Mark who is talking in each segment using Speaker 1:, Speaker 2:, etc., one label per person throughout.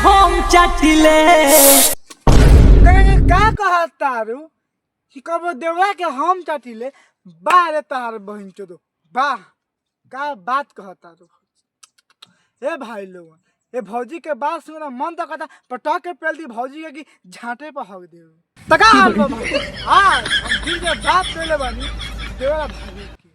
Speaker 1: हम चाटिले।
Speaker 2: का कहत तारू कि कबो देवरा के हम चाटिले? बाह रे तार बहिन चोदो, बाह, का बात कहत तारू। ए भाई लोगन, ए भौजी के बात सुना मन तो कहता पटक के पेल दी भौजी के कि झांटे पर हक दे। तका हाल बा भाई, आज हम दिल के बात कइले बानी देवरा भाभी के।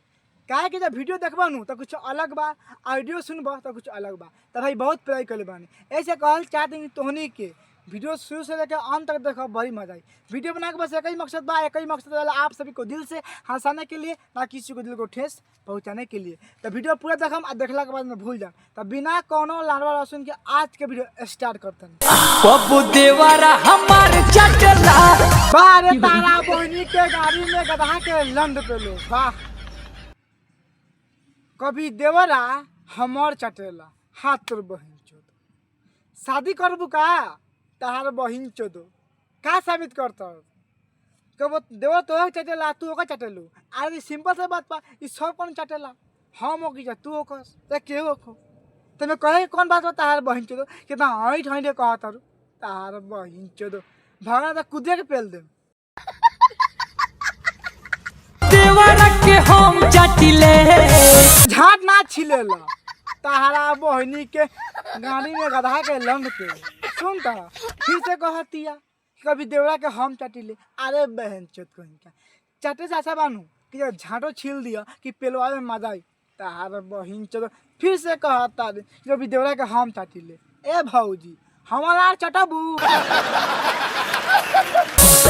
Speaker 2: काहे कि जब वीडियो देखबा नु तो कुछ अलग बा, ऑडियो सुनबा तो कुछ अलग बा। त भाई बहुत प्यार कइले बानी, ऐसे कहल चाहते कि तोहनी के वीडियो शुरू से लेकर अंत तक देखो, बड़ी मजा आई। वीडियो बना के बस एक ही मकसद बा, एक ही मकसद वाला, आप सभी को दिल से हंसाने के लिए, ना किसी को दिल को ठेस पहुंचाने के लिए। तो वीडियो पूरा देखम आ देखला के बाद में भूल जाम। तो बिना कोनो लारवा लहसुन के आज के वीडियो स्टार्ट करते हैं।
Speaker 1: कबो देवरा हमार चटला।
Speaker 2: बारे तारा बहनी के गाड़ी में गधा के लंड पे लो। वाह, कभी देवरा हमर चटेला, हाथ तोर बहिन चोद। शादी करबू का तहार बहिन चोदो का साबित करता? कबो देवर तो चटेला, तू ओकर चटेलू। अरे सिंपल से बात बा, ई सब कौन चटेला? हम ओकी जा, तू ओकस त के ओखो। तमे कहे कौन बात बा तहार बहिन चोदो? कितना ऐठ ऐठ कहत तारू। तहार बहिन चोदो भगना त कुदे के पेल देम।
Speaker 1: देवरा के हम चाटिले।
Speaker 2: झाट ना छिलेला तहारा बहिनी के गाड़ी में गधा के लंड पे। सुन तारा फिर से कहतिया कि कभी देवरा के हम चाटिले। अरे बहन चोत, कहीं का चाटे से अच्छा बानू कि जब झाटो छील दिया कि पेलवा में मजा आई। तहार बहिन चोत फिर से कहता कि कभी देवरा के हम चाटिले। ए भौजी, हमारा चटबू?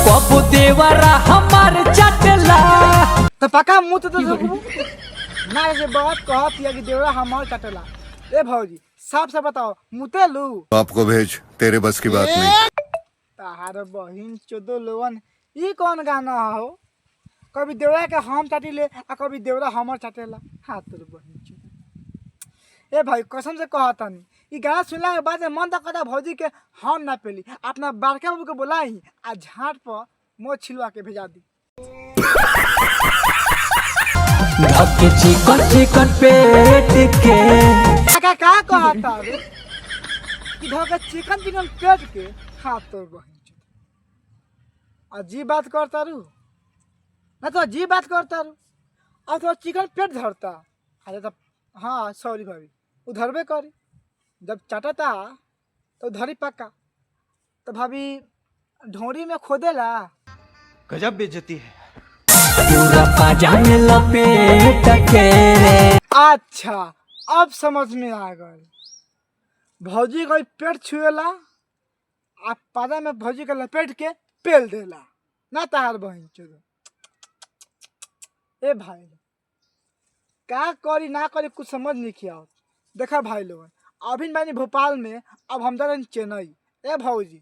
Speaker 1: कबो देवरा हमार चटला।
Speaker 2: तो पक्का मुँह तो सकबू ना रे? बात कहतिया कि देवरा हमार चटेला। ए भौजी, साफ से बताओ, मुते लू?
Speaker 3: बाप को भेज, तेरे बस की बात नहीं।
Speaker 2: तहार बहिन चोदो लोगन, ई कौन गाना हो? कभी देवरा के हम चाटिले आ कभी देवरा हमर चाटेला। हाथ तोर बहिन चोदो। ए भाई, कसम से कहतनी, ई गाना सुनला के बाद मन तो कहता भौजी के हम ना पेली, अपना बड़का बाबू के बोलाई आ झाट पर मोह छिलवा के भेजा दी।
Speaker 1: धके चिकन चिकन पेट के।
Speaker 2: का का कहता रे कि धोके चिकन चिकन पेट के? हाथ तोर बहिन चोदो, अजीब बात करता रू ना तो, अजीब बात करता रू। अब तो चिकन पेट धरता। अरे तो हाँ, सॉरी भाभी, उ धरबे करी, जब चटता तो धरी पक्का। तो भाभी ढोरी में खोदेला।
Speaker 4: गजब बेइज्जती है।
Speaker 1: पूरा पाजा में लपेट के।
Speaker 2: अच्छा, अब समझ में आ गल। भौजी कोई पेट छुएला आ पादा में भौजी के लपेट के पेल देला ना। तार बहिन चोदो। ए भाई, का करी ना करी कुछ समझ नहीं किया। देखा भाई लोगन, अभी बानी भोपाल में, अब हम जा रहे हैं चेन्नई। ए भौजी,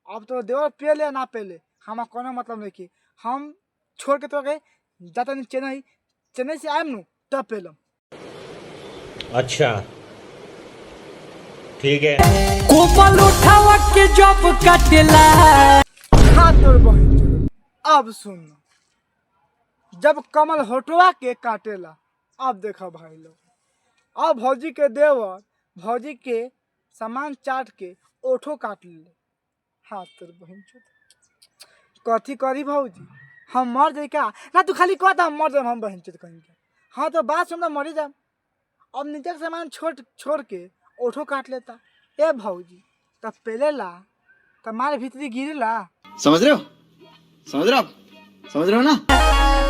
Speaker 2: अब तो देवर पेले ना पेले हमारा कोनो मतलब नहीं कि हम छोड़ के तो गए जाता नहीं चेन्नई। चेन्नई से आएम नु तब पेलम।
Speaker 5: अच्छा, ठीक है।
Speaker 1: कोमल उठावा के जब कटला।
Speaker 2: हाथ तोर बहिन चोदो। अब सुन, जब कमल होटवा के काटेला। अब देखो भाई लोग, अब भौजी के देवर भौजी के सामान चाट के ओठो काट ले। हाथ तोर बहिन चोद, कथी करी भौजी? हम मर जाई का ना? तू खाली कहता हम मर जाए हम बहिन चोद कहीं के। हाँ तो बात सुन, मरी जाम। अब नीचे के सामान छोड़ छोड़ के ओठो काट लेता। ए भौजी, तब पेलेला तब मार भीतरी गिरेला।
Speaker 4: समझ रहे हो? समझ रहे हो आप? समझ रहे हो ना?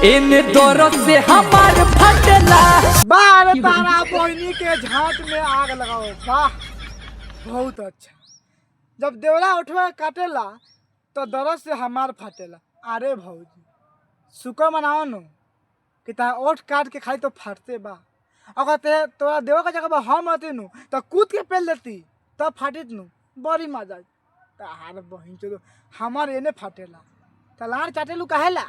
Speaker 1: एने दर्द से हमार फटला।
Speaker 2: बार तारा बहिनी के झाट में आग लगाओ। वाह, बहुत अच्छा। जब देवरा उठवा काटेला तो दर्द से हमार फाटेला। अरे भौजी, सुकर मनाओ नु कि ता ओठ काट के खाई तो फाटते बा। अगर ते तोरा देवर के जगह पर हम रहते नु तो कूद के पेल देती, तब फाटित नु बड़ी मजा आई। ताहार बहिन चोदो, हमार एने फाटेला तलार चाटेलू काहेला?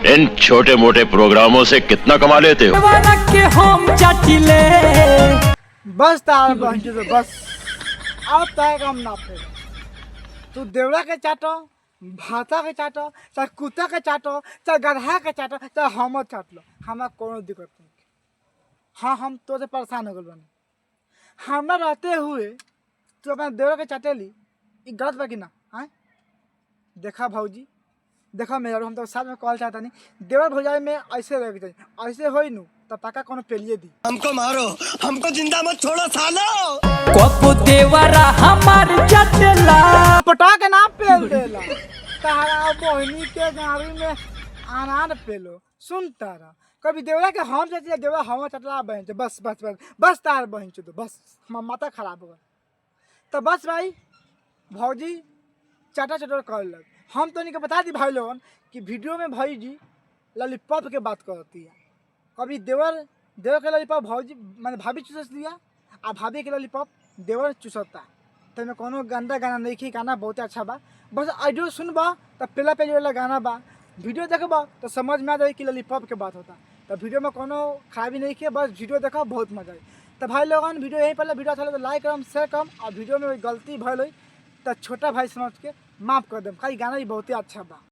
Speaker 6: इन छोटे मोटे प्रोग्रामों से कितना कमा लेते हो?
Speaker 1: देवरा के हम चाटिले।
Speaker 2: बस तार बहन चोदो, बस, अब तय काम ना फेर। तू देवरा के चाटो, भाता के चाटो, चाहे कुत्ता के चाटो, चाहे गधा के चाटो, चाहे हमर चाट लो, हमारा कोनो दिक्कत नहीं। हाँ, हम तो से परेशान हो गए बानी। हमरा रहते हुए तू अपना देवर के चटेली, ई गलत बा कि ना? आए देखा भौजी, देखा मेहरारू, हम तो साथ में कहल चाहता नहीं, देवर भौजाई में ऐसे रह जाए, ऐसे होई नु तो पक्का कोनो पेलिए दी।
Speaker 4: हमको मारो, हमको जिंदा मत छोड़ो सालो।
Speaker 1: कबो देवरा हमार चटेला।
Speaker 2: पटा के ना पेल देला तारा बहनी के गाड़ी में अनार पेलो। सुन तारा कभी देवरा के हम चटिया, देवरा हम चटला बहन चो, बस बस बस बस तार बहन चो, बस हमार माथा खराब हो गई। तो बस भाई भौजी चाटा चटर कर लग। हम तो इनके बता दी भाई लोगन कि वीडियो में भाई जी लॉलीपॉप के बात करती है। कभी देवर देवर के लॉलीपॉप भौजी माने भाभी चूसस दिया, आ भाभी के लॉलीपॉप देवर चूसता। तो में कोनो गंदा गाना नहीं खी, गाना बहुत अच्छा बा। बस ऑडियो सुनबा तो पहला पहली वाला गाना बा, वीडियो देखबा तो समझ में आ जाए कि लॉलीपॉप के बात होता। तो वीडियो में कोनो खराबी नहीं की, बस वीडियो देखो बहुत मजा आई। तो भाई लोगन वीडियो यहीं पर, वीडियो अच्छा लगे तो लाइक करम, शेयर करम, और वीडियो में गलती भइल होई तो छोटा भाई समझ के माफ़ कर देम, खाली गाना भी बहुत ही अच्छा बा।